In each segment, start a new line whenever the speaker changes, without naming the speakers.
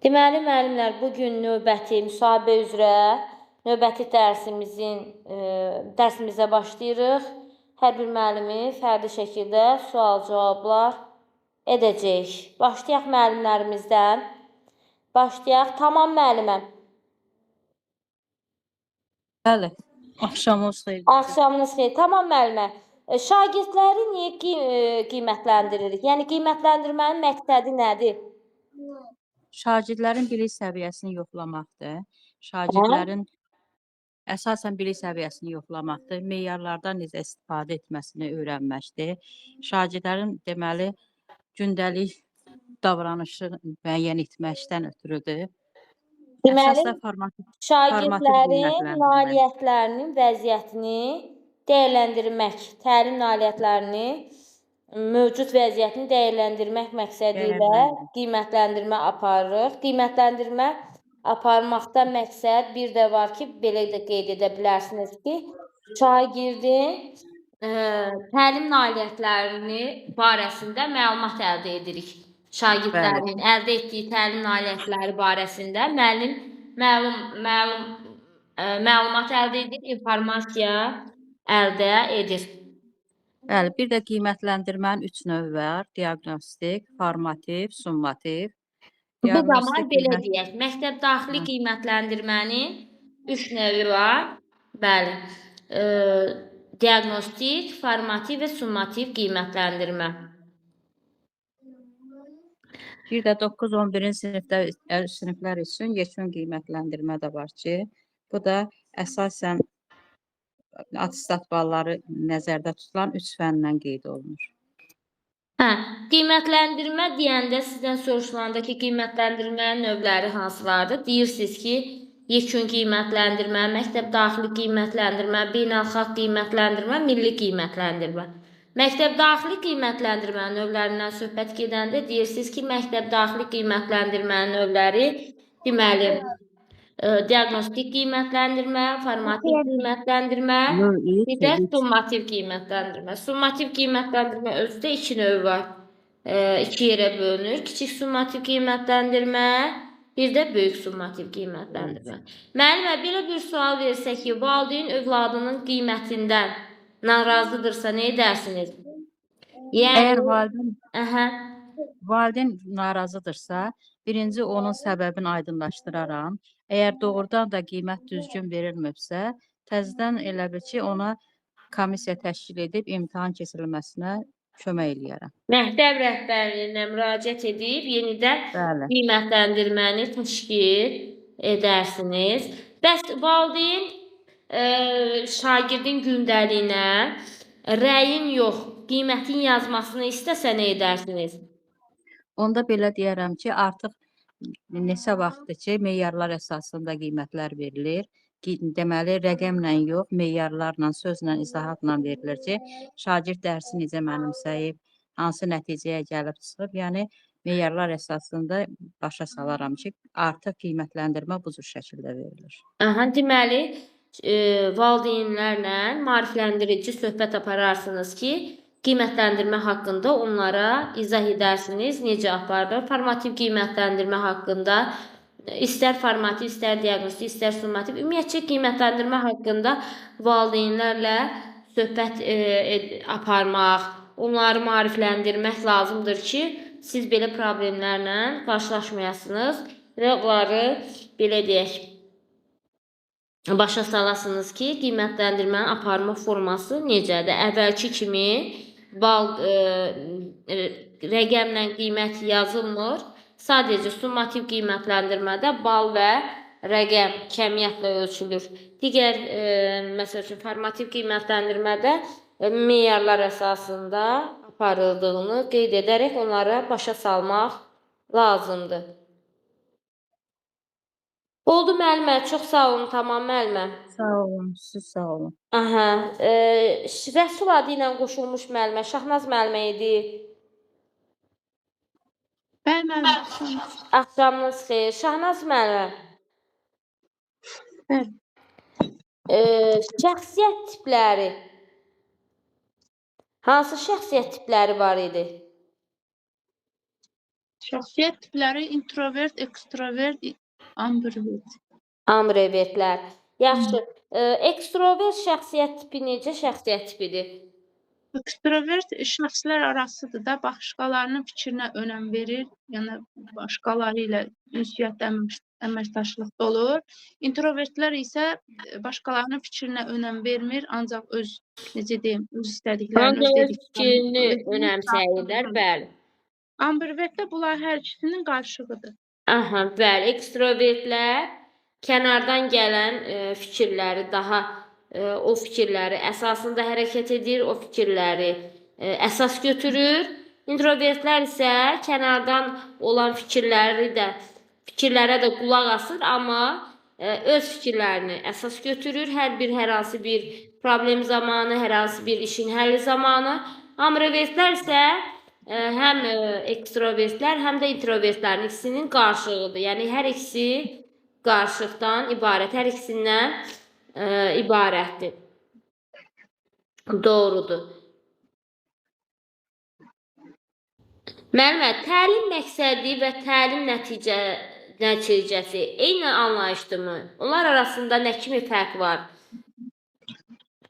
Deməli, müəllimlər, bu gün növbəti müsahibə üzrə növbəti dərsimizə başlayırıq. Hər bir müəllimi fərdi şəkildə sual-cavablar edəcəyik. Başlayaq müəllimlərimizdən. Başlayaq. Tamam müəllimə.
Bəli. Axşamınız xeyir.
Axşamınız xeyir. Tamam müəllimə. Şagirdləri niyə qiymətləndiririk? Yəni qiymətləndirmənin məqsədi nədir?
Şagirdlərin bilik səviyyəsini yoxlamaqdır. Şagirdlərin əsasən bilik səviyyəsini yoxlamaqdır. Meyarlardan necə istifadə etməsini öyrənməkdir. Şagirdlərin deməli gündəlik davranışı müəyyən etməkdən ötürüdür.
Deməli,
Əsas da formativ
şagirdlərin
qiymətləndirmə.
Nailiyyətlərinin vəziyyətini dəyərləndirmək, təlim nailiyyətlərini mövcud vəziyyətini dəyərləndirmək məqsədi ilə qiymətləndirmə aparırıq. Qiymətləndirmə aparmaqda məqsəd bir də var ki, belə də qeyd edə bilərsiniz ki, şagirdin təlim nailiyyətlərini barəsində məlumat əldə edirik. Şagirdlərin əldə etdiyi təlim nailiyyətləri barəsində müəllim məlumat əldə edir, informasiya əldə edir.
Bəli, bir də qiymətləndirmənin üç növü var: diaqnostik, formativ, summativ.
Bu zaman
Diaqnostik
belə deyək, məktəb daxili qiymətləndirmənin üç növü var. Bəli. Diaqnostik, formativ və summativ qiymətləndirmə.
Bir də 9-11-ci sinifdə siniflər üçün yekun qiymətləndirmə də var ki, bu da əsasən attestat balları nəzərdə tutulan 3 fəndən qeyd olunur.
Hə, qiymətləndirmə deyəndə sizdən soruşulanda ki, qiymətləndirmənin növləri hansılardır? Deyirsiniz ki, yekun qiymətləndirmə, məktəb daxili qiymətləndirmə, beynəlxalq qiymətləndirmə, milli qiymətləndirmə. Məktəb daxili qiymətləndirmənin növlərindən söhbət gedəndə deyirsiniz ki, məktəb daxili qiymətləndirmənin növləri deməli, diaqnostik qiymətləndirmə, formativ qiymətləndirmə, bir də summativ qiymətləndirmə. Summativ qiymətləndirmə özü də iki növ var. İki yerə bölünür. Kiçik summativ qiymətləndirmə, bir də böyük summativ qiymətləndirmə. Müəllimə, belə bir sual versək ki, valideyn övladının qiymətindən narazıdırsa nə edərsiniz? Yəni,
Əgər valideyn narazıdırsa, birinci onun səbəbini aydınlaşdıraram. Əgər doğrudan da qiymət düzgün verilməyibsə, təzədən elə bil ki, ona komissiya təşkil edib imtahan keçirilməsinə kömək eləyərəm.
Məktəb rəhbərliyinə müraciət edib yenidən qiymətləndirməni təşkil edərsiniz. Bəs valideyn şagirdin gündəliyinə rəyin yox, qiymətin yazmasını istəsə nə edərsiniz?
Onda belə deyərəm ki, artıq neçə vaxtdır ki, meyarlar əsasında qiymətlər verilir. Deməli, rəqəmlə yox, meyarlarla, sözlə, izahatla verilir ki, şagird dərsi necə mənimsəyib, hansı nəticəyə gəlib çıxıb. Yəni, meyarlar əsasında başa salaram ki, artıq qiymətləndirmə bu cür şəkildə verilir.
Aha, deməli, valideynlərlə maarifləndirici söhbət apararsınız ki, qiymətləndirmə haqqında onlara izah edərsiniz, necə aparılır. Formativ qiymətləndirmə haqqında istər formativ, istər diaqnostik, istər summativ, ümumiyyətcə qiymətləndirmə haqqında valideynlərlə söhbət aparmaq, onları maarifləndirmək lazımdır ki, siz belə problemlərlə qarşılaşmayasınız və onları, belə deyək, başa salasınız ki, qiymətləndirmənin aparma forması necədir? Əvvəlki kimi bal rəqəmlə qiymət yazılmır. Sadəcə summativ qiymətləndirmədə bal və rəqəm kəmiyyətlə ölçülür. Digər, məsəl üçün, formativ qiymətləndirmədə meyarlar əsasında aparıldığını qeyd edərək onlara başa salmaq lazımdır. Oldu müəllimə, çox sağ olun, tamam müəllimə.
Sağ olun, siz sağ olun.
Aha, Rəsul adı ilə qoşulmuş müəllimə, Şahnaz müəllimə idi.
Bəli, müəllimə.
Axşamınız xeyir. Şahnaz müəllimə.
Bəli.
Şəxsiyyət tipləri. Hansı şəxsiyyət tipləri var idi?
Şəxsiyyət tipləri introvert, ekstrovert, ambivert.
Ambivertlər. Yaxşı. Ekstrovert şəxsiyyət tipi necə şəxsiyyət tipidir?
Ekstrovert şəxslər arasıdır da, başqalarının fikrinə önəm verir, yəni başqaları ilə ünsiyyətdə əməkdaşlıqda olur. İntrovertlər isə başqalarının fikrinə önəm vermir, ancaq öz, necə deyim, öz istədiklərini, öz
Ancaq öz
dediklərini
fikrini
özünün
önəmsəyirlər, bəli.
Ambivert də bunlar hər ikisinin qarışığıdır.
Aha, bəli, ekstrovertlər kənardan gələn fikirləri daha o fikirləri əsasında hərəkət edir, o fikirləri əsas götürür. İntrovertlər isə kənardan olan fikirlərə də qulaq asır, amma öz fikirlərini əsas götürür. Hər hansı bir problem zamanı, hər hansı bir işin həlli zamanı. Ambivertlər isə həm ekstrovertlər, həm də introvertlərin ikisinin qarışığıdır. Yəni hər ikisi qarışıqdan ibarət, hər ikisindən ibarətdir. Doğrudur. Müəllimə, təlim məqsədi və təlim nəticəsi eyni anlayışdırmı? Onlar arasında nə kimi fərq var?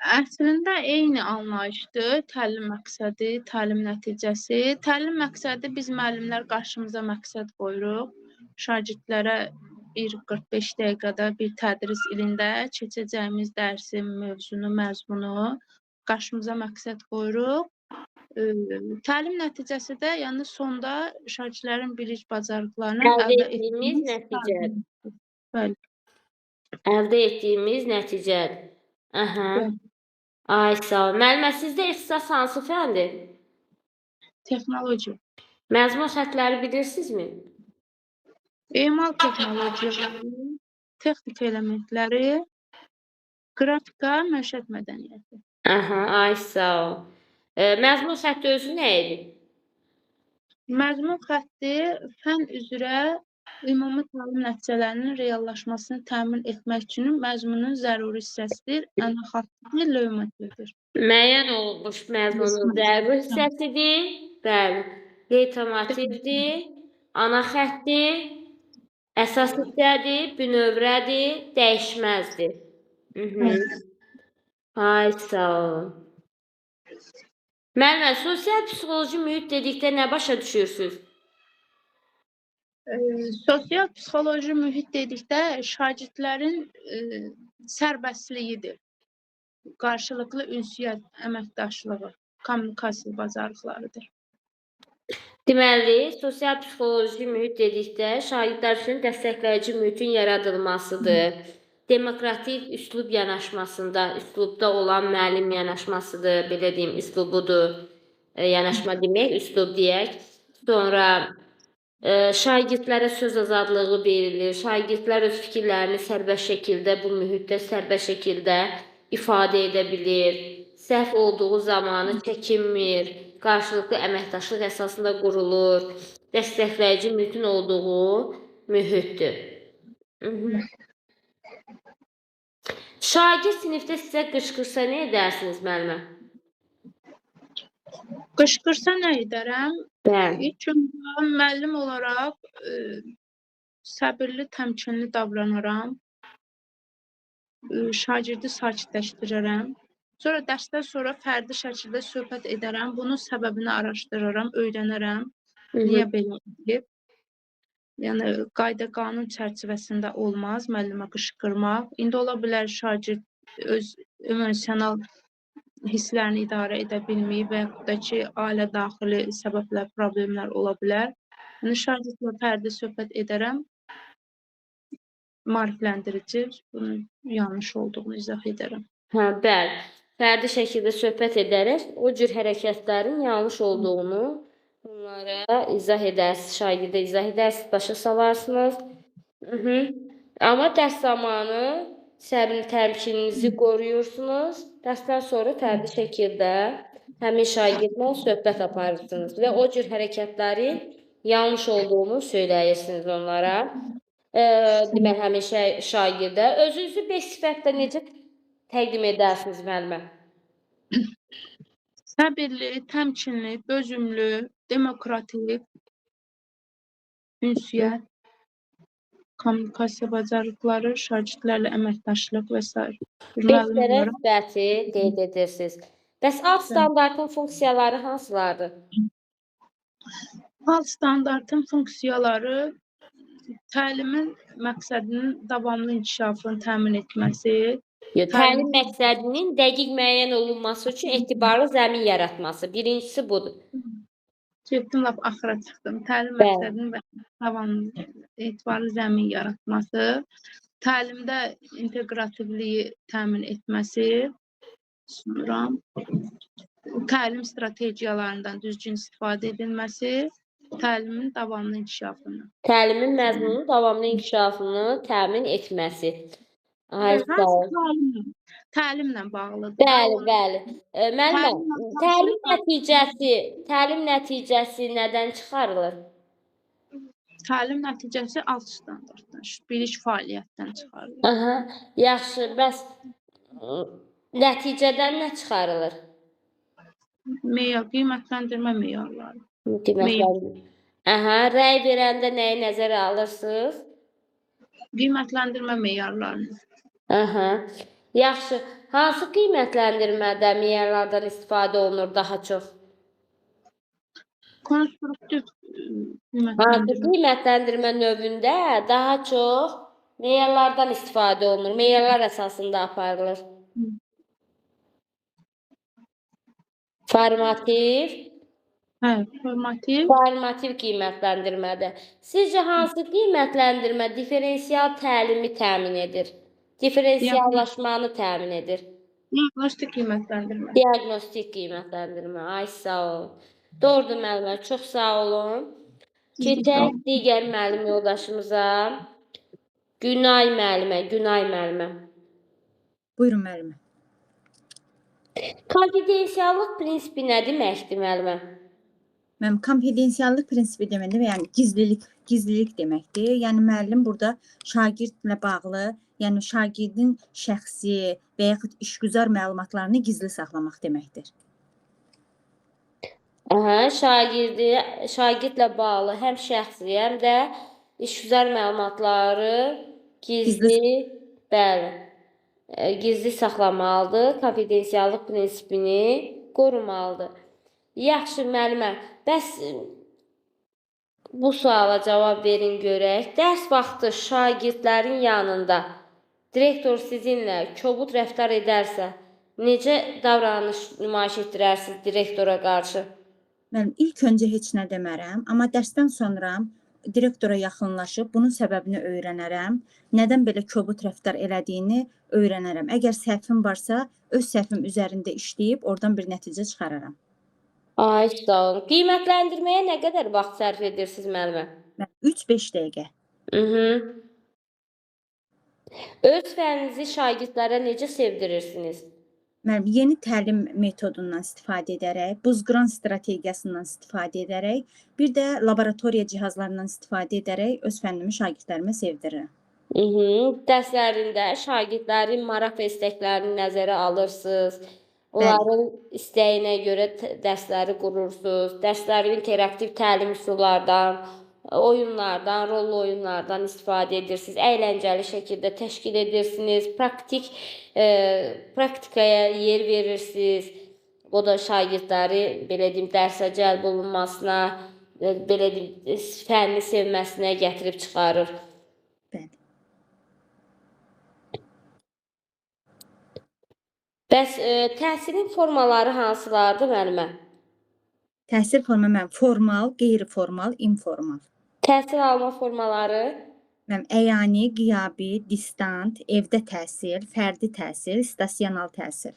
Əslində eyni anlayışdır. Təlim məqsədi, təlim nəticəsi. Təlim məqsədi biz müəllimlər qarşımıza məqsəd qoyuruq. Şagirdlərə bir 45 dəqiqədə bir tədris ilində keçəcəyimiz dərsi, mövzunu, məzmunu qarşımıza məqsəd qoyuruq. Təlim nəticəsi də, yəni sonda şagirdlərin bilik bacarıqlarını
Əldə
əldə
etdiyimiz
etdiyimiz
nəticədir.
Bəli.
Əldə etdiyimiz nəticədir. Aha.
Bəli.
Ay, sağ ol. Müəllimə, sizdə ixtisas hansı fəndir?
Texnologiya.
Məzmun xətləri bilirsinizmi?
Emal texnologiyaları, texnika elementləri, qrafika, məişət mədəniyyəti.
Aha, ay sağ ol. Məzmun xətti özü nə idi?
Məzmun xətti fən üzrə ümumi təlim nəticələrinin reallaşmasını təmin etmək üçün məzmunun zəruri hissəsidir, ana xəttidir, lövmətidir.
Müəyyən olunmuş məzmunun zəruri hissəsidir. Bəli. Leytomotivdir, ana xətti, əsas hissədir, bünövrədir, dəyişməzdir. Ay, sağ olun. Müəllimə, sosial psixoloji mühit dedikdə nə başa düşürsünüz?
Sosial psixoloji mühit dedikdə şagirdlərin sərbəstliyidir. Qarşılıqlı ünsiyyət, əməkdaşlığı, kommunikasiya bacarıqlarıdır.
Deməli, sosial psixoloji mühit dedikdə şagirdlər üçün dəstəkləyici mühitin yaradılmasıdır. Demokratik üslub yanaşmasında, üslubda olan müəllim yanaşmasıdır, belə deyim, üslubudur. Yanaşma demək, üslub deyək. Sonra şagirdlərə söz azadlığı verilir. Şagirdlər öz fikirlərini sərbəst şəkildə, bu mühitdə sərbəst şəkildə ifadə edə bilir. Səhv olduğu zamanı çəkinmir. Qarşılıqlı əməkdaşlıq əsasında qurulur. Dəstəkləyici mühitin olduğu mühitdir. Şagird sinifdə sizə qışqırsa nə edərsiniz, müəllimə?
Qışqırsa nə edərəm?
Bəli.
İlk öncə müəllim olaraq səbirli, təmkinli davranaram. Şagirdi sakitləşdirərəm. Sonra dərsdən sonra fərdi şəkildə söhbət edərəm. Bunun səbəbini araşdıraram, öyrənərəm. Niyə belə edib? Yəni, qayda qanun çərçivəsində olmaz müəllimə qışqırmaq. İndi ola bilər şagird öz emosional hisslərini idarə edə bilməyib və yaxud da ki, ailə daxili səbəblər, problemlər ola bilər. Yəni, şagirdlə fərdi söhbət edərəm, maarifləndirici, bunun yanlış olduğunu izah edərəm.
Hə, bəli. Fərdi şəkildə söhbət edərək o cür hərəkətlərin yanlış olduğunu onlara izah edərsiniz, şagirdə izah edərsiniz, başa salarsınız. Amma dərs zamanı səbir təmkininizi qoruyursunuz. Dərsdən sonra fərdi şəkildə həmin şagirdlə söhbət aparırsınız və o cür hərəkətlərin yanlış olduğunu söyləyirsiniz onlara. Demək, həmin şagirdə. Özünüzü 5 sifətlə necə təqdim edərsiniz, müəllimə?
Səbirli, təmkinli, dözümlü, demokratik. ünsiyyət, kommunikasiya bacarıqları, şagirdlərlə əməkdaşlıq və sair. Bir
5
müəllim
dənə
olaraq
sifəti qeyd edirsiniz. Bəs alt standartın funksiyaları hansılardır?
Alt standartın funksiyaları təlimin məqsədinin davamlı inkişafını təmin etməsi,
Təlim məqsədinin dəqiq müəyyən olunması üçün etibarlı zəmin yaratması. Birincisi budur.
Getdim, lap axıra çıxdım. Təlim məqsədinin və davamlı etibarlı zəmin yaratması, təlimdə inteqrativliyi təmin etməsi, sonra təlim strategiyalarından düzgün istifadə edilməsi, təlimin davamlı inkişafını.
Təlimin məzmunun davamlı inkişafını təmin etməsi. Ay, sağ olun.
Təlimlə bağlıdır.
Bəli, bəli. Müəllimə, təlim nəticəsi nədən çıxarılır?
Təlim nəticəsi alt standartdan, bilik fəaliyyətdən çıxarılır.
Aha, yaxşı, bəs nəticədən nə çıxarılır?
Meyar, qiymətləndirmə meyarları.
Qiymətləndirmə. Aha, rəy verəndə nəyi nəzərə alırsınız?
Qiymətləndirmə meyarlarını.
Aha, yaxşı. Hansı qiymətləndirmədə meyarlardan istifadə olunur daha çox?
Konstruktiv
Hansı
qiymətləndirmə.
Qiymətləndirmə növündə daha çox meyarlardan istifadə olunur, meyarlar əsasında aparılır? Formativ.
Hə, formativ.
Formativ qiymətləndirmədə. Sizcə hansı qiymətləndirmə diferensial təlimi təmin edir? Diferensiallaşmanı təmin edir.
Diaqnostik qiymətləndirmə.
Diaqnostik qiymətləndirmə. Ay, sağ olun. Doğrudur müəllimə, çox sağ olun. Keçək digər müəllim yoldaşımıza. Günay müəllimə, Günay müəllimə.
Buyurun müəllimə.
Konfidensiallıq prinsipi nə deməkdir müəllimə?
Mənim konfidensiallıq prinsipi deməkdir, yəni gizlilik deməkdir. Yəni müəllim burada şagirdlə bağlı, yəni şagirdin şəxsi və yaxud işgüzar məlumatlarını gizli saxlamaq deməkdir.
Aha, şagirdlə bağlı həm şəxsi, həm də işgüzar məlumatları gizli, bəli, gizli saxlamalıdır, konfidensiallıq prinsipini qorumalıdır. Yaxşı müəllimə, bəs bu suala cavab verin görək. Dərs vaxtı şagirdlərin yanında direktor sizinlə kobud rəftar edərsə, necə davranış nümayiş etdirərsiniz direktora qarşı?
Müəllim, ilk öncə heç nə demərəm, amma dərsdən sonra direktora yaxınlaşıb bunun səbəbini öyrənərəm. Nədən belə kobud rəftar elədiyini öyrənərəm. Əgər səhvim varsa, öz səhvim üzərində işləyib oradan bir nəticə çıxararam.
Ay, sağ olun. Qiymətləndirməyə nə qədər vaxt sərf edirsiniz müəllimə?
3-5 dəqiqə.
Öz fənninizi şagirdlərə necə sevdirirsiniz?
Müəllim, yeni təlim metodundan istifadə edərək, buzqıran strategiyasından istifadə edərək, bir də laboratoriya cihazlarından istifadə edərək öz fənnimi şagirdlərimə sevdirirəm.
Dərslərində şagirdlərin maraq və istəklərini nəzərə alırsınız. Onların istəyinə görə dərsləri qurursunuz. Dərsləri interaktiv təlim üsullardan, oyunlardan, rollu oyunlardan istifadə edirsiniz. Əyləncəli şəkildə təşkil edirsiniz. Praktikaya yer verirsiniz. O da şagirdləri, belə deyim, dərsə cəlb olunmasına, belə deyim, fənni sevməsinə gətirib çıxarır.
Bəli.
Bəs təhsilin formaları hansılardır müəllimə?
Təhsil forma müəllim, formal, qeyri-formal, informal.
Təhsil alma formaları?
Müəllim, əyani, qiyabi, distant, evdə təhsil, fərdi təhsil, stasional təhsil.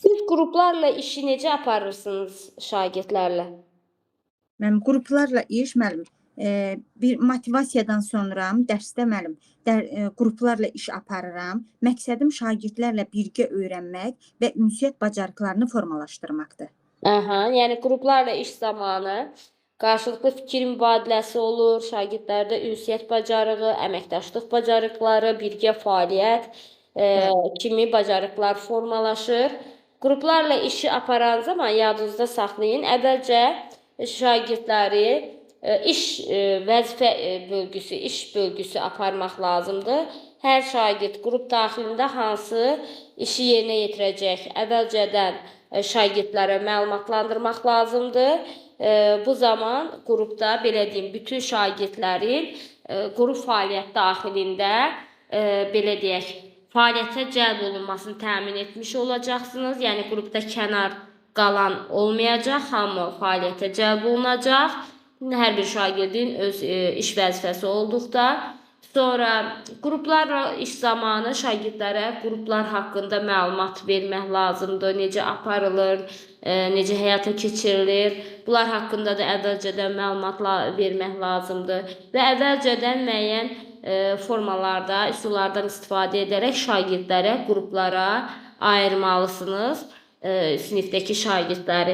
Siz qruplarla işi necə aparırsınız şagirdlərlə?
Müəllim, qruplarla iş, müəllim, bir motivasiyadan sonra dərsdə müəllim, qruplarla iş aparıram. Məqsədim şagirdlərlə birgə öyrənmək və ünsiyyət bacarıqlarını formalaşdırmaqdır.
Aha, yəni qruplarla iş zamanı qarşılıqlı fikir mübadiləsi olur, şagirdlərdə ünsiyyət bacarığı, əməkdaşlıq bacarıqları, birgə fəaliyyət kimi bacarıqlar formalaşır. Qruplarla işi aparan zaman yadınızda saxlayın. Əvvəlcə Şagirdləri iş vəzifə bölgüsü, iş bölgüsü aparmaq lazımdır. Hər şagird qrup daxilində hansı işi yerinə yetirəcək, əvvəlcədən şagirdlərə məlumatlandırmaq lazımdır. Bu zaman qrupda belə deyim, bütün şagirdlərin qrup fəaliyyət daxilində belə deyək, fəaliyyətə cəlb olunmasını təmin etmiş olacaqsınız. Yəni qrupda kənar qalan olmayacaq, hamı fəaliyyətə cəlb olunacaq. Hər bir şagirdin öz iş vəzifəsi olduqda, sonra qruplarla iş zamanı şagirdlərə qruplar haqqında məlumat vermək lazımdır. Necə aparılır, necə həyata keçirilir. Bunlar haqqında da əvvəlcədən məlumat vermək lazımdır və əvvəlcədən müəyyən formalarda, üsullardan istifadə edərək şagirdlərə, qruplara ayırmalısınız sinifdəki şagirdləri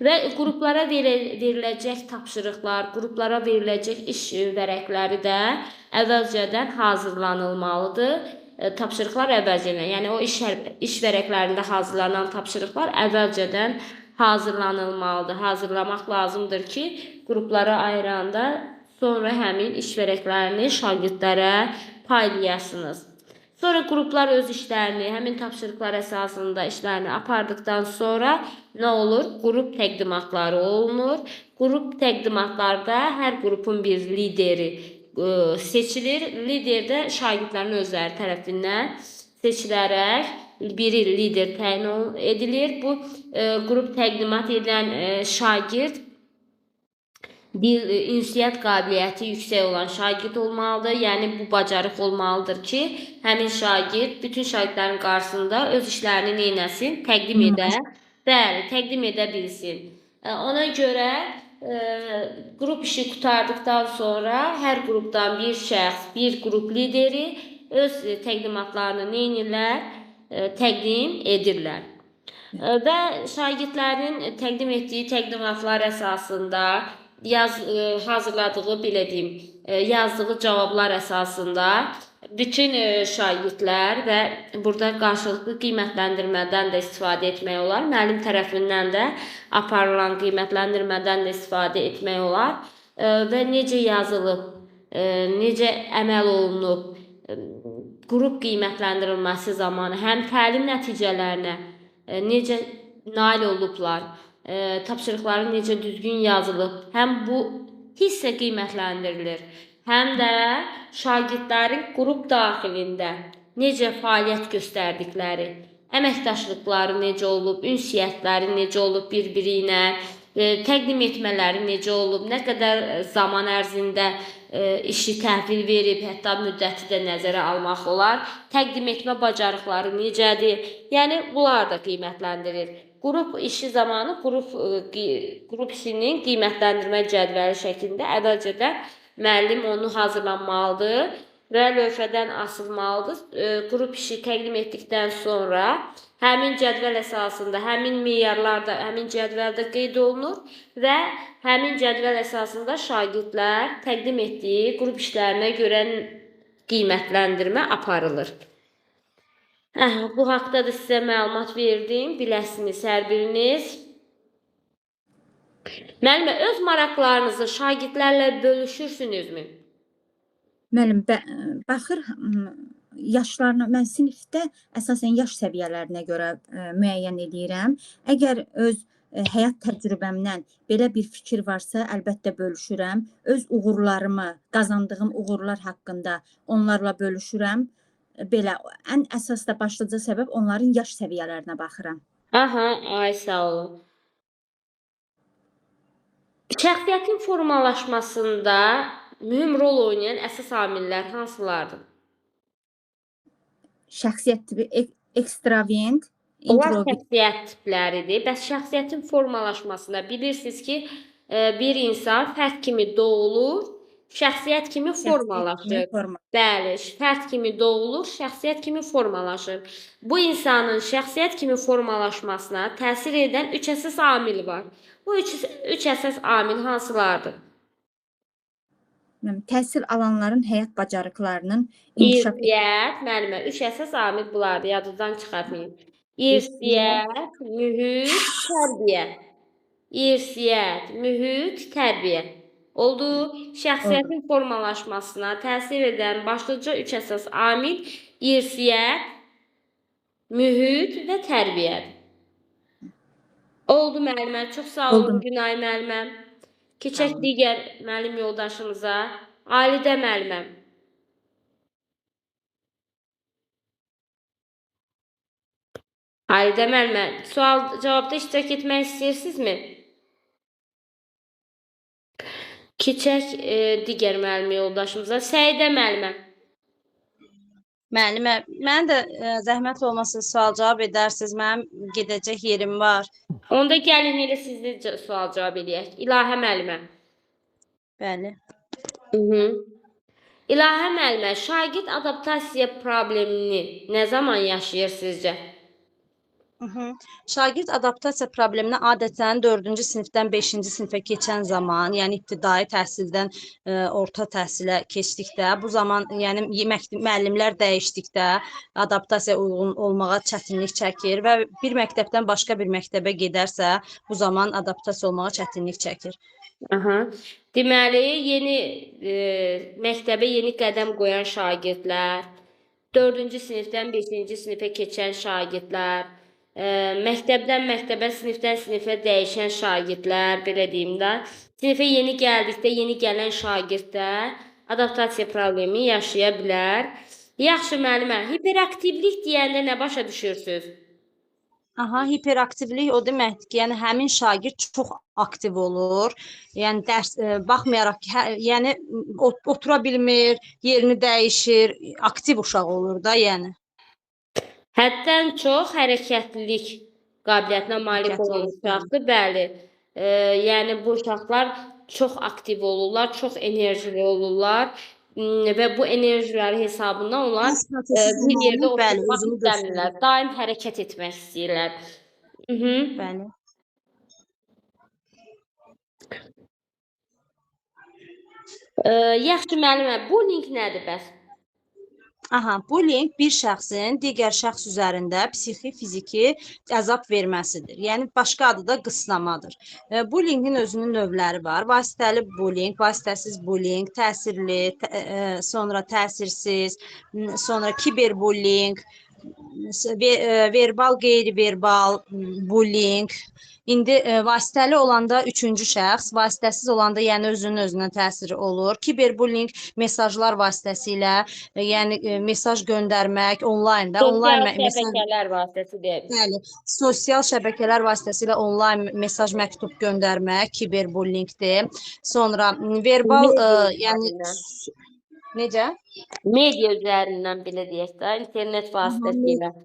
və qruplara veriləcək tapşırıqlar, qruplara veriləcək iş vərəqləri də əvvəlcədən hazırlanılmalıdır. Tapşırıqlar əvvəlcədən, yəni o iş vərəqlərində hazırlanan tapşırıqlar əvvəlcədən hazırlanılmalıdır. Hazırlamaq lazımdır ki, qruplara ayıranda sonra həmin iş vərəqlərini şagirdlərə paylayasınız. Sonra qruplar öz işlərini, həmin tapşırıqlar əsasında işlərini apardıqdan sonra nə olur? Qrup təqdimatları olunur. Qrup təqdimatlarda hər qrupun bir lideri seçilir. Lider də şagirdlərin özləri tərəfindən seçilərək biri lider təyin edilir. Bu qrup təqdimat edən şagird dil, ünsiyyət qabiliyyəti yüksək olan şagird olmalıdır. Yəni bu bacarıq olmalıdır ki, həmin şagird bütün şagirdlərin qarşısında öz işlərini neynəsin? Təqdim edə. Bəli, təqdim edə bilsin. Ona görə qrup işi qurtardıqdan sonra hər qrupdan bir şəxs, bir qrup lideri öz təqdimatlarını neynirlər? Təqdim edirlər. Və şagirdlərin təqdim etdiyi təqdimatlar əsasında hazırladığı, belə deyim, yazdığı cavablar əsasında bütün şagirdlər və burada qarşılıqlı qiymətləndirmədən də istifadə etmək olar. Müəllim tərəfindən də aparılan qiymətləndirmədən də istifadə etmək olar. Və necə yazılıb, necə əməl olunub, qrup qiymətləndirilməsi zamanı həm təlim nəticələrinə necə nail olublar, tapşırıqları necə düzgün yazılıb, həm bu hissə qiymətləndirilir, həm də şagirdlərin qrup daxilində necə fəaliyyət göstərdikləri, əməkdaşlıqları necə olub, ünsiyyətləri necə olub bir-biri ilə, təqdim etmələri necə olub, nə qədər zaman ərzində işi təhvil verib, hətta müddəti də nəzərə almaq olar, təqdim etmə bacarıqları necədir, yəni bunlar da qiymətləndirilir. Qrup işi zamanı qrup işinin qiymətləndirmə cədvəli şəklində əvvəlcədən müəllim onu hazırlanmalıdır və lövhədən asılmalıdır. Qrup işi təqdim etdikdən sonra həmin cədvəl əsasında, həmin meyarlar da həmin cədvəldə qeyd olunur və həmin cədvəl əsasında şagirdlər təqdim etdiyi qrup işlərinə görə qiymətləndirmə aparılır. Bu haqda da sizə məlumat verdim, biləsiniz hər biriniz. Müəllimə, öz maraqlarınızı şagirdlərlə bölüşürsünüzmü?
Müəllim, baxır yaşlarına, mən sinifdə əsasən yaş səviyyələrinə görə müəyyən eləyirəm. Əgər öz həyat təcrübəmdən belə bir fikir varsa, əlbəttə bölüşürəm. Öz uğurlarımı, qazandığım uğurlar haqqında onlarla bölüşürəm. Belə, ən əsas da başlıca səbəb onların yaş səviyyələrinə baxıram.
Aha, ay sağ olun. Şəxsiyyətin formalaşmasında mühüm rol oynayan əsas amillər hansılardır?
Şəxsiyyət tipi ekstravent,
Onlar
introvert.
şəxsiyyət tipləridir. Bəs şəxsiyyətin formalaşmasında bilirsiniz ki, bir insan fərd kimi doğulur, şəxsiyyət kimi formalaşır. Bəli, fərd kimi doğulur, şəxsiyyət kimi formalaşır. Bu insanın şəxsiyyət kimi formalaşmasına təsir edən 3 əsas amil var. Bu üç əsas amil hansılardır?
Təhsil alanların həyat bacarıqlarının inkişaf
İrsiyyət, müəllimə, 3 əsas amil bunlardır, yadınızdan çıxartmayın. İrsiyyət, mühit, tərbiyə. İrsiyyət, mühit, tərbiyə. Oldu. Şəxsiyyətin formalaşmasına təsir edən başlıca üç əsas amil irsiyyət, mühit və tərbiyədir. Oldu müəllimə. Çox sağ olun
Oldu.
Günay müəllimə. Keçək digər müəllim yoldaşımıza. Alidə müəllimə. Alidə müəllimə, sual cavabda iştirak etmək istəyirsinizmi? Keçək digər müəllim yoldaşımıza. Səidə müəllimə.
Müəllimə, mən də zəhmət olmasa sual-cavab edərsiniz. Mənim gedəcək yerim var.
Onda gəlin elə sizdə sual-cavab eləyək. İlahə müəllimə.
Bəli.
İlahə müəllimə, şagird adaptasiya problemini nə zaman yaşayır sizcə?
Şagird adaptasiya problemini adətən 4-cü sinifdən 5-ci sinifə keçən zaman, yəni ibtidai təhsildən orta təhsilə keçdikdə, bu zaman yəni müəllimlər dəyişdikdə adaptasiyaya uyğun olmağa çətinlik çəkir və bir məktəbdən başqa bir məktəbə gedərsə, bu zaman adaptasiya olmağa çətinlik çəkir.
Aha. Deməli, yeni məktəbə yeni qədəm qoyan şagirdlər, 4-cü sinifdən 5-ci sinifə keçən şagirdlər, məktəbdən məktəbə, sinifdən sinifə dəyişən şagirdlər, belə deyim də, sinifə yeni gəldikdə, yeni gələn şagirdlər adaptasiya problemi yaşaya bilər. Yaxşı müəllimə, hiperaktivlik deyəndə nə başa düşürsünüz?
Aha, hiperaktivlik o deməkdir ki, yəni həmin şagird çox aktiv olur. Yəni dərs baxmayaraq ki, yəni otura bilmir, yerini dəyişir, aktiv uşaq olur da, yəni.
Həddən çox hərəkətlilik qabiliyyətinə malik olan uşaqdır, bəli. Yəni bu uşaqlar çox aktiv olurlar, çox enerjili olurlar və bu enerjiləri hesabına onlar bir yerdə oturmaq istəmirlər, daim hərəkət etmək istəyirlər.
Bəli.
Yaxşı müəllimə, bullying nədir bəs?
Aha, bullying bir şəxsin digər şəxs üzərində psixi, fiziki əzab verməsidir. Yəni başqa adı da qısnamadır. Bullyingin özünün növləri var. Vasitəli bullying, vasitəsiz bullying, təsirli, sonra təsirsiz, sonra kiberbullying, verbal, qeyri-verbal bullying. İndi vasitəli olanda üçüncü şəxs, vasitəsiz olanda yəni özünün özünə təsiri olur. Kiberbullying mesajlar vasitəsilə, yəni mesaj göndərmək onlayn da, onlayn
sosial şəbəkələr vasitəsilə.
Bəli, sosial şəbəkələr vasitəsilə onlayn mesaj, məktub göndərmək kiberbullyingdir. Sonra verbal, yəni necə?
Media üzərindən belə deyək də, internet vasitəsilə.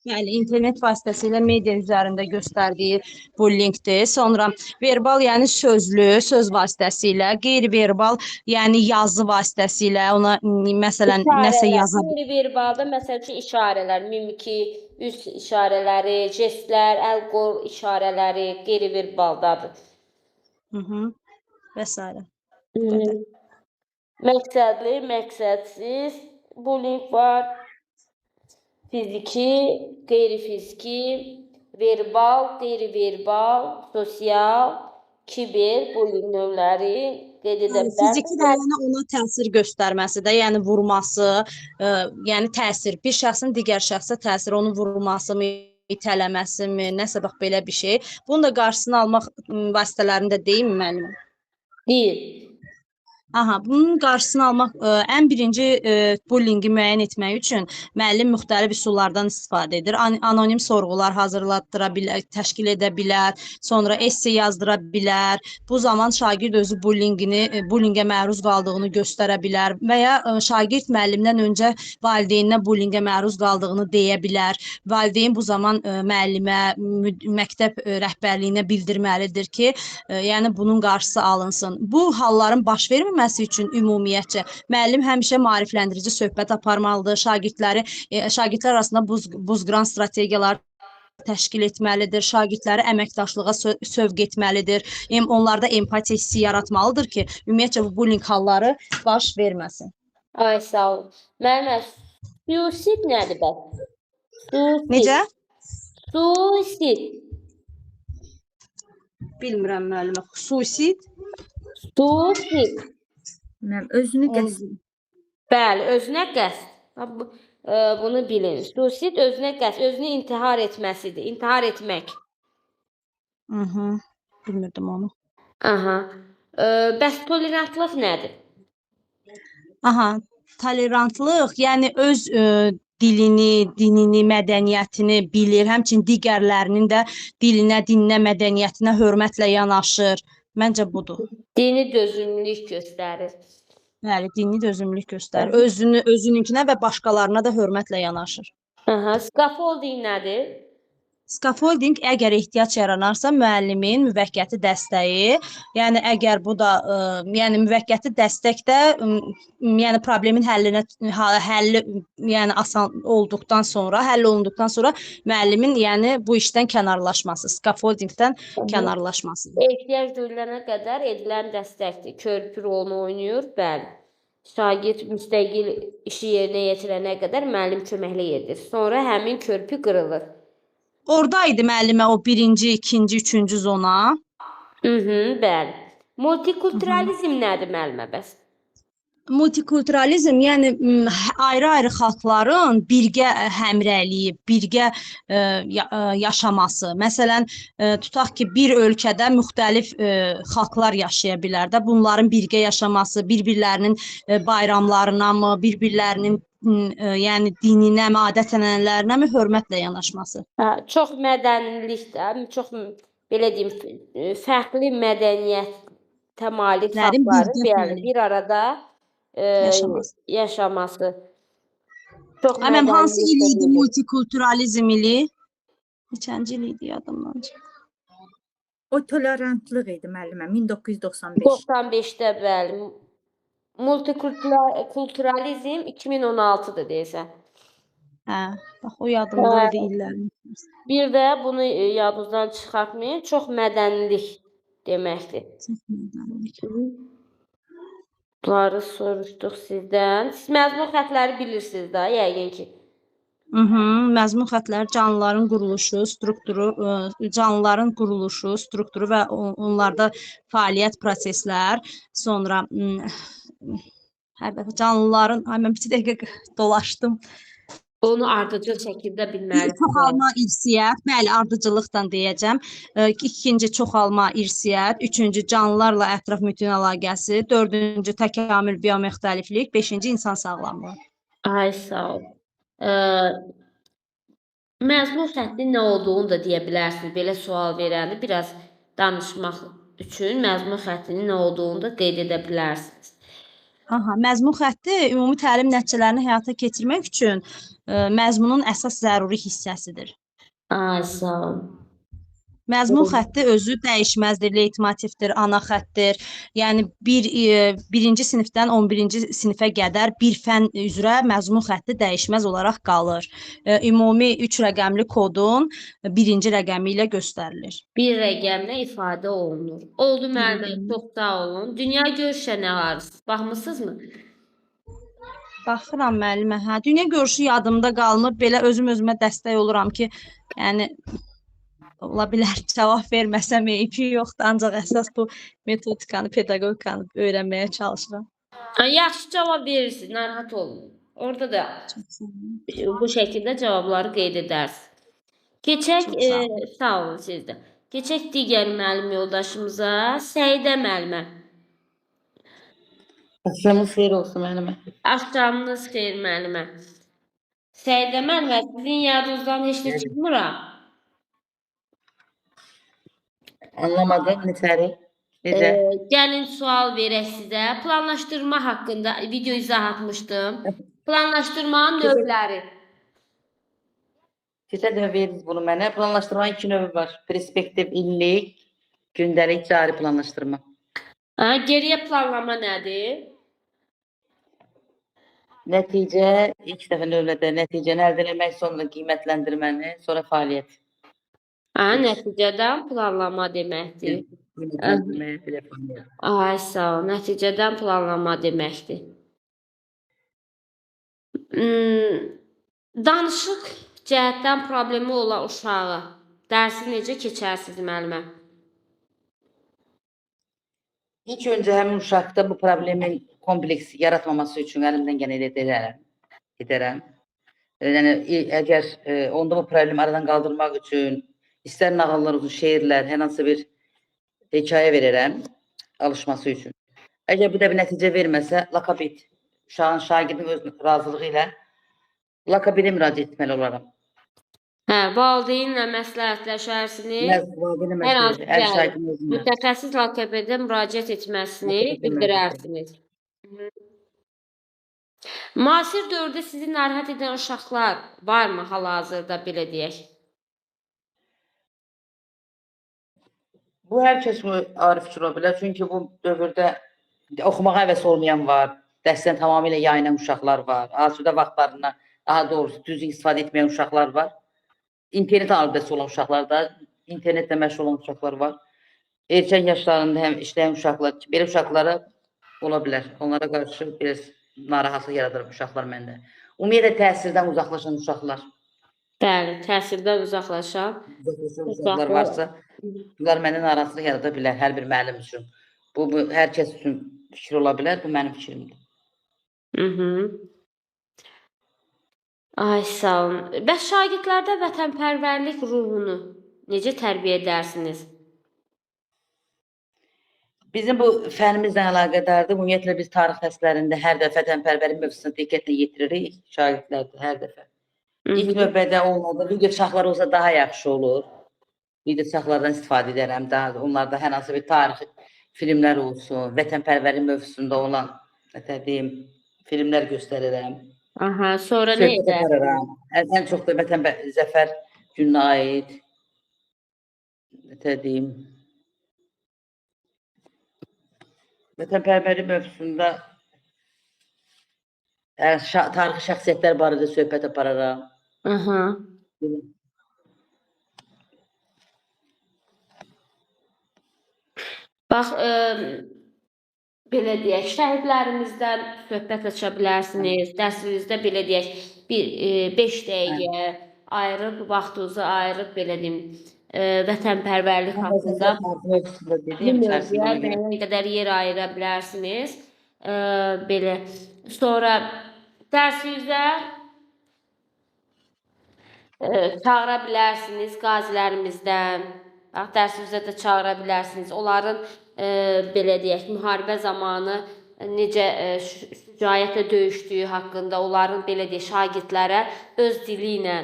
Bəli, internet vasitəsilə media üzərində göstərdiyi bullyingdir. Sonra verbal, yəni sözlü, söz vasitəsilə, qeyri-verbal, yəni yazı vasitəsilə ona məsələn nəsə yaza
bilər. Qeyri-verbalda məsəl üçün işarələr, mimiki, üz işarələri, jestlər, əl-qol işarələri qeyri-verbaldadır.
Və sairə.
Məqsədli, məqsədsiz bullying var. Fiziki, qeyri-fiziki, verbal, qeyri-verbal, sosial, kiber bullying növləri qeyd edə bilərsiniz.
Fiziki də yəni ona təsir göstərməsi də, yəni vurması, yəni təsir, bir şəxsin digər şəxsə təsir, onun vurması mı, itələməsi mi, nəsə bax belə bir şey. Bunun da qarşısını almaq vasitələrini də deyim mi müəllimə?
Deyil.
Aha, bunun qarşısını almaq ən birinci bullyingi müəyyən etmək üçün müəllim müxtəlif üsullardan istifadə edir. Anonim sorğular hazırlatdıra bilər, təşkil edə bilər, sonra esse yazdıra bilər. Bu zaman şagird özü bullyingə məruz qaldığını göstərə bilər və ya şagird müəllimdən öncə valideyninə bullyingə məruz qaldığını deyə bilər. Valideyn bu zaman müəllimə, məktəb rəhbərliyinə bildirməlidir ki, yəni bunun qarşısı alınsın. Bu halların baş verməməsi üçün ümumiyyətcə müəllim həmişə maarifləndirici söhbət aparmalıdır. Şagirdlər arasında buzqıran strategiyalar təşkil etməlidir. Şagirdləri əməkdaşlığa sövq etməlidir. Onlarda empatiya hissi yaratmalıdır ki, ümumiyyətcə bu bullying halları baş verməsin.
Ay, sağ olun. Müəllimə, suisid nədir bəs? Suisid.
Necə?
Suisid.
Bilmirəm müəllimə. Suisid?
Suisid.
Müəllim, özünü
Onu
qəsd
Bəli, özünə qəsd. Ha, bunu bilin. Suisid özünə qəsd, özünü intihar etməsidir. İntihar etmək.
Mhm. Bilmirdim onu.
Aha. Bəs tolerantlıq nədir?
Aha, tolerantlıq, yəni öz dilini, dinini, mədəniyyətini bilir, həmçinin digərlərinin də dilinə, dininə, mədəniyyətinə hörmətlə yanaşır. Məncə budur.
Dini dözümlülük göstərir.
Bəli, dini dözümlülük göstərir. Özünü, özününkinə və başqalarına da hörmətlə yanaşır.
Aha, scaffolding nədir?
Scaffolding əgər ehtiyac yaranarsa müəllimin müvəqqəti dəstəyi, yəni əgər bu da yəni müvəqqəti dəstək də yəni problemin həllinə həlli yəni asan olduqdan sonra, həll olunduqdan sonra müəllimin yəni bu işdən kənarlaşması, scaffoldingdən kənarlaşması.
Ehtiyac duyulana qədər edilən dəstəkdir. Körpü rolunu oynayır, bəli. Şagird müstəqil işi yerinə yetirənə qədər müəllim köməklik edir. Sonra həmin körpü qırılır.
Orada idi müəllimə o birinci, ikinci, üçüncü zona.
Bəli. Multikulturalizm nədir müəllimə bəs?
Multikulturalizm, yəni ayrı-ayrı xalqların birgə həmrəyliyi, birgə yaşaması. Məsələn, tutaq ki, bir ölkədə müxtəlif xalqlar yaşaya bilər də. Bunların birgə yaşaması, bir-birlərinin bayramlarına mı, bir-birlərinin yəni dininə mi, adət-ənənələrinə mi hörmətlə yanaşması.
Hə, çox mədənilik də, çox belə deyim, fərqli mədəniyyətə malik xalqların bəli, bir arada
yaşaması.
yaşaması. Çox
Əməm, hansı
mədənilik
il idi multikulturalizm ili? Neçənci il idi yadımdan çıxdı.
O tolerantlıq idi müəllimə, 1995.
95-də bəli. Multikulturalizm 2016-dır deyəsən.
Hə, bax o yadımda idi illərin.
Bir də bunu yadınızdan çıxartmayın, çox mədənilik deməkdir.
Çox mədənilik.
Bunları soruşduq sizdən. Siz məzmun xətləri bilirsiniz də, yəqin ki.
Məzmun xətləri canlıların quruluşu, strukturu, canlıların quruluşu, strukturu və onlarda fəaliyyət proseslər, sonra hər dəfə canlıların, ay mən bir dəqiqə dolaşdım.
Onu ardıcıl şəkildə bilməlisiniz.
Çoxalma irsiyyət, bəli, ardıcıllıqla deyəcəm. İkinci çoxalma irsiyyət, üçüncü canlılarla ətraf mühitin əlaqəsi, dördüncü təkamül biomüxtəliflik, beşinci insan sağlamlığı.
Ay sağ ol. Məzmun xəttinin nə olduğunu da deyə bilərsiniz. Belə sual verəndə biraz danışmaq üçün məzmun xəttinin nə olduğunu da qeyd edə bilərsiniz.
Aha, məzmun xətti ümumi təlim nəticələrini həyata keçirmək üçün məzmunun əsas zəruri hissəsidir.
Ay sağ ol.
Məzmun xətti özü dəyişməzdir, leytmotivdir, ana xəttir. Yəni birinci sinifdən 11-ci sinifə qədər bir fən üzrə məzmun xətti dəyişməz olaraq qalır. Ümumi 3 rəqəmli kodun birinci rəqəmi ilə göstərilir.
Bir rəqəmlə ifadə olunur. Oldu müəllimə, çox sağ olun. Dünya görüşə nə var? Baxmısınızmı?
Baxıram müəllimə, hə. Dünya görüşü yadımda qalmır. Belə özüm özümə dəstək oluram ki, yəni ola bilər cavab verməsəm eybi yoxdur, ancaq əsas bu metodikanı, pedaqogikanı öyrənməyə çalışıram.
Yaxşı cavab verirsiniz, narahat olmayın. Orada da bu şəkildə cavabları qeyd edərsiniz. Keçək,
Çox sağ olun.
sağ olun siz də. Keçək digər müəllim yoldaşımıza, Səidə müəllimə.
Axşamınız xeyir olsun müəllimə.
Axşamınız xeyir müəllimə. Səidə müəllimə, sizin yadınızdan heç nə çıxmıram.
Anlamadım nətəri. Necə?
Gəlin sual verək sizə. Planlaşdırma haqqında video izah atmışdım. Planlaşdırmanın növləri.
Keçən dəfə verdiniz bunu mənə. Planlaşdırmanın iki növü var. Perspektiv illik, gündəlik, cari planlaşdırma.
Ha, geriyə planlama nədir?
Nəticə, ilk dəfə növbədə nəticəni əldə eləmək, sonra qiymətləndirməni, sonra fəaliyyət.
Ha, nəticədən planlama deməkdir.
Qiymətləndirmə, bir də fəaliyyət.
Ay, sağ ol. Nəticədən planlama deməkdir. Danışıq cəhətdən problemi olan uşağı dərsi necə keçərsiniz müəllimə?
İlk öncə həmin uşaqda bu problemin kompleks yaratmaması üçün əlimdən gələni edərəm. Edərəm. Yəni əgər onda bu problemi aradan qaldırmaq üçün istər nağıllar olsun, şeirlər, hər hansı bir hekayə verərəm alışması üçün. Əgər bu da bir nəticə verməsə, lakabit, uşağın, şagirdin öz razılığı ilə lakabidə müraciət etməli olaram.
Hə, valideynlə məsləhətləşərsiniz.
Valideynlə
Hər hansı
məsləhət, hər
bəli,
şagirdin özünə.
Mütəxəssis loqopedə müraciət etməsini
Müraciət etməsi.
bildirərsiniz. Müasir dövrdə sizi narahat edən uşaqlar varmı hal-hazırda belə deyək?
Bu hər kəs ayrı fikir ola bilər. Çünki bu dövrdə oxumağa həvəsi olmayan var, dərsdən tamamilə yayınan uşaqlar var, asudə vaxtlarından, daha doğrusu düzgün istifadə etməyən uşaqlar var. İnternet aludəsi olan uşaqlar da, internetlə məşğul olan uşaqlar var. Erkən yaşlarında həm işləyən uşaqlar, belə uşaqlara ola bilər. Onlara qarşı biraz narahatlıq yaradır uşaqlar məndə. Ümumiyyətlə təhsildən uzaqlaşan uşaqlar,
Bəli, təhsildən uzaqlaşan
uzaqlaşan uşaqlar
uşaqlar.
varsa, bunlar məndə narahatlıq yarada bilər hər bir müəllim üçün. Bu hər kəs üçün fikir ola bilər, bu mənim fikrimdir.
Ay, sağ olun. Bəs şagirdlərdə vətənpərvərlik ruhunu necə tərbiyə edərsiniz?
Bizim bu fənimizlə əlaqədardır. Ümumiyyətlə biz tarix dərslərində hər dəfə vətənpərvərlik mövzusuna diqqətlə yetiririk şagirdlərdə hər dəfə. İlk növbədə onlarda video çaxlar olsa daha yaxşı olur. Video çaxlardan istifadə edərəm. Daha onlarda hər hansı bir tarixi filmlər olsun, vətənpərvərlik mövzusunda olan, nə deyim, filmlər göstərirəm.
Aha, sonra nə
Söhbət
edərsiniz?
apararam. Ən çox da vətən zəfər gününə aid, nə deyim, vətənpərvərlik mövzusunda tarixi şəxsiyyətlər barədə söhbət apararam.
Aha. Bax, belə deyək, şəhidlərimizdən söhbət aça bilərsiniz. Dərsinizdə belə deyək, bir 5 dəqiqə ayırıb, vaxtınızı ayırıb belə deyim, vətənpərvərlik haqqında
mövzusunda
bu
dediyim
mövzuya
içərisində ona görə.
müəyyən qədər yer ayıra bilərsiniz. Belə. Sonra dərsinizdə çağıra bilərsiniz qazilərimizdən. Bax, dərsinizdə də çağıra bilərsiniz. Onların belə deyək, müharibə zamanı necə şücaətlə döyüşdüyü haqqında onların belə deyək, şagirdlərə öz dili ilə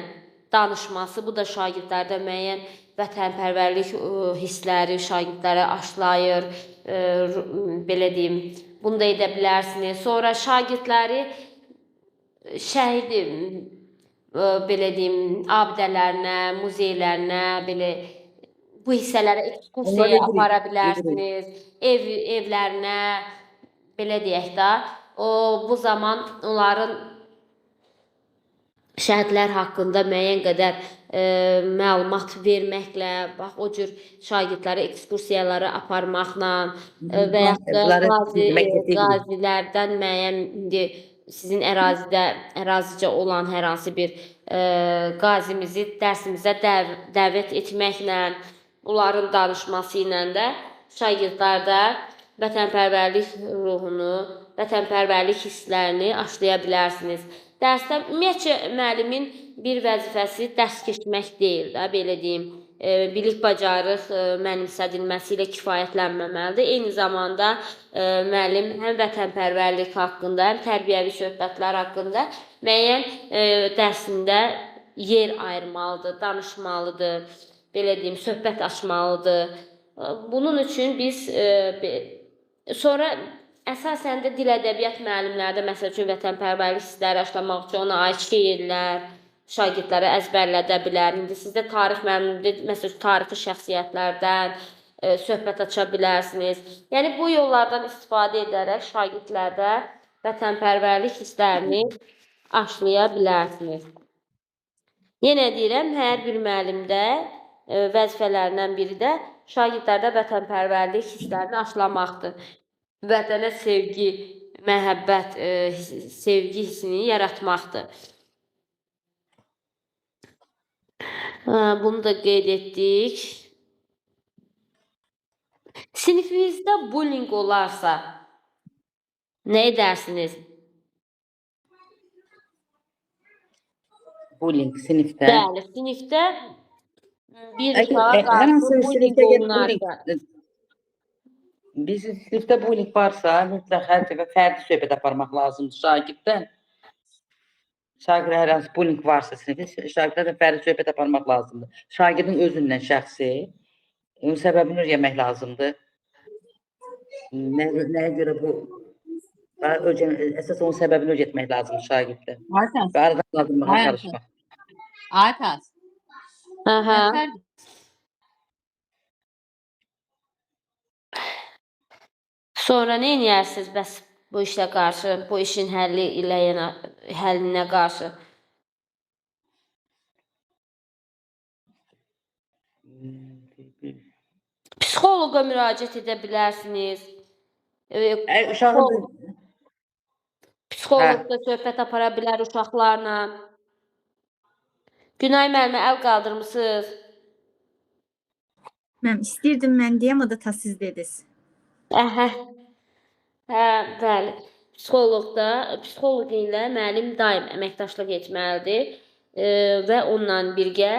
danışması, bu da şagirdlərdə müəyyən vətənpərvərlik hissləri şagirdlərə aşılayır. Belə deyim, bunu da edə bilərsiniz. Sonra şagirdləri şəhid belə deyim, abidələrinə, muzeylərinə, belə bu hissələrə ekskursiyaya apara bilərsiniz. Evlərinə, belə deyək də, bu zaman onların şəhidlər haqqında müəyyən qədər məlumat verməklə, bax o cür şagirdləri ekskursiyalara aparmaqla və yaxud da qazilərdən müəyyən indi sizin ərazicə olan hər hansı bir qazimizi dərsimizə dəvət etməklə, onların danışması ilə də şagirdlərdə vətənpərvərlik ruhunu, vətənpərvərlik hisslərini aşılaya bilərsiniz. Dərsdə ümumiyyətcə müəllimin bir vəzifəsi dərs keçmək deyil də, belə deyim, bilik bacarıq mənimsədilməsi ilə kifayətlənməməlidir. Eyni zamanda müəllim həm vətənpərvərlik haqqında, həm tərbiyəvi söhbətlər haqqında müəyyən dərsində yer ayırmalıdır, danışmalıdır, belə deyim, söhbət açmalıdır. Bunun üçün biz sonra əsasən də dil ədəbiyyat müəllimləri də məsəl üçün vətənpərvərlik hissləri aşılamaq üçün ona aid şeirlər şagirdlərə əzbərlədə bilər. İndi sizdə tarix müəllimidir, məsəl üçün tarixi şəxsiyyətlərdən söhbət aça bilərsiniz. Yəni bu yollardan istifadə edərək şagirdlərdə vətənpərvərlik hisslərini aşılaya bilərsiniz. Yenə deyirəm, hər bir müəllimdə vəzifələrindən biri də şagirdlərdə vətənpərvərlik hisslərini aşılamaqdır. Vətənə sevgi, məhəbbət, sevgi hissini yaratmaqdır. Bunu da qeyd etdik. Sinifinizdə bullying olarsa nə edərsiniz?
Bullying sinifdə.
Bəli, sinifdə bir
Əgər,
uşağa
hər
qarşı
hansı bir
bullying
sinifdə əgər bullying,
olunarsa,
biz sinifdə bullying varsa, mütləq hər dəfə fərdi söhbət aparmaq lazımdır şagirddən. Şagird hər hansı bullying varsa sinifdə, şagirdlərlə fərdi söhbət aparmaq lazımdır. Şagirdin özündən şəxsi, onun səbəbini öyrənmək lazımdır. Nəyə görə bu əsas onun səbəbini öyrətmək lazımdır şagirddə.
Aytaz,
Və aradan qaldırmağa
Aytaz.
çalışmaq.
Aytaz.
Aha.
Nətər
Sonra nə edərsiniz bəs bu işlə qarşı, bu işin həlli ilə yəni həllinə qarşı? Psixoloqa müraciət edə bilərsiniz.
Uşağın
Psixoloq da söhbət apara bilər uşaqlarla. Günay müəllimə əl qaldırmısınız.
Mən istəyirdim mən deyəm, o da ta siz dediniz.
Əhə. Hə, bəli. Psixoloq da, psixoloq ilə müəllim daim əməkdaşlıq etməlidir və onunla birgə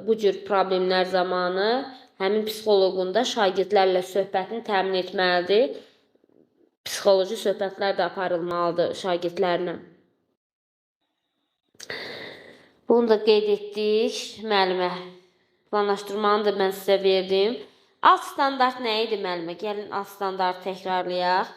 bu cür problemlər zamanı həmin psixoloqun da şagirdlərlə söhbətini təmin etməlidir. Psixoloji söhbətlər də aparılmalıdır şagirdlərlə. Bunu da qeyd etdik müəllimə. Planlaşdırmanı da mən sizə verdim. Alt standart nə idi müəllimə? Gəlin alt standartı təkrarlayaq.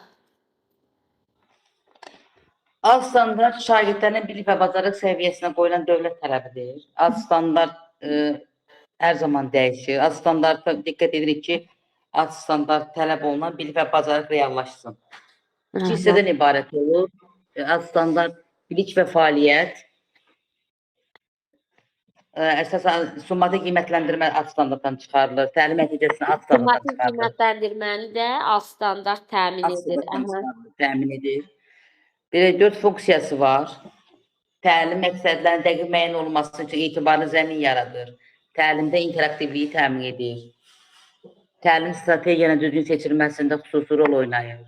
Alt standart şagirdlərin bilik və bacarıq səviyyəsinə qoyulan dövlət tələbidir. Alt standart hər zaman dəyişir. Alt standarta diqqət edirik ki, alt standart tələb olunan bilik və bacarıq reallaşsın. İki hissədən ibarət olur. Alt standart bilik və fəaliyyət. Əsasən summativ qiymətləndirmə alt standartdan çıxarılır. Təlim nəticəsini alt standartdan
Summativ
çıxarılır.
qiymətləndirməni də alt standart təmin
Alt
edir.
standartdan çıxarılır, təmin edir. Belə 4 funksiyası var. Təlim məqsədlərinin dəqiq müəyyən olunması üçün etibarlı zəmin yaradır. Təlimdə interaktivliyi təmin edir. Təlim strategiyanın düzgün seçilməsində xüsusi rol oynayır.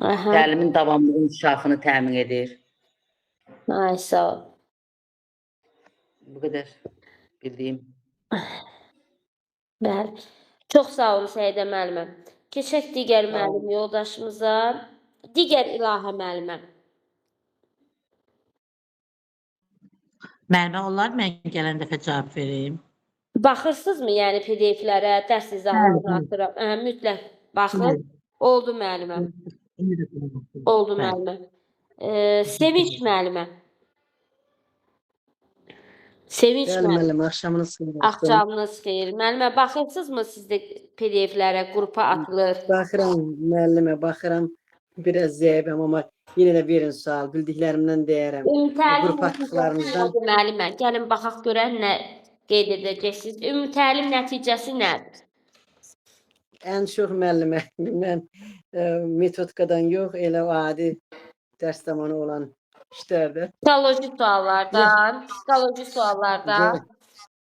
Aha.
Təlimin davamlı inkişafını təmin edir.
Ay, sağ ol.
Bu qədər bildiyim.
Bəli. Çox sağ olun Səidə müəllimə. Keçək digər müəllim yoldaşımıza. Digər İlahə müəllimə.
Müəllimə, onlar mən gələn dəfə cavab verim.
Baxırsınızmı, yəni PDF-lərə, dərs izahlarını atıram. Hə, mütləq baxın. Oldu müəllimə. Oldu müəllimə. Sevinç müəllimə. Sevinç
Bəli
müəllimə.
müəllim, axşamınız xeyir olsun.
Axşamınız xeyir. Müəllimə, baxırsınızmı siz də PDF-lərə, qrupa atılır?
Baxıram müəllimə, baxıram. Biraz zəifəm, amma yenə də verin sual. Bildiklərimdən deyərəm.
Ümumi təlim
Qrup atdıqlarımızdan.
nəticəsi müəllimə? Gəlin baxaq görək nə qeyd edəcəksiniz. Ümumi təlim nəticəsi nədir?
Ən çox müəllimə mən metodikadan yox, elə o adi dərs zamanı olan işlərdə.
Psixoloji suallardan, psixoloji suallardan.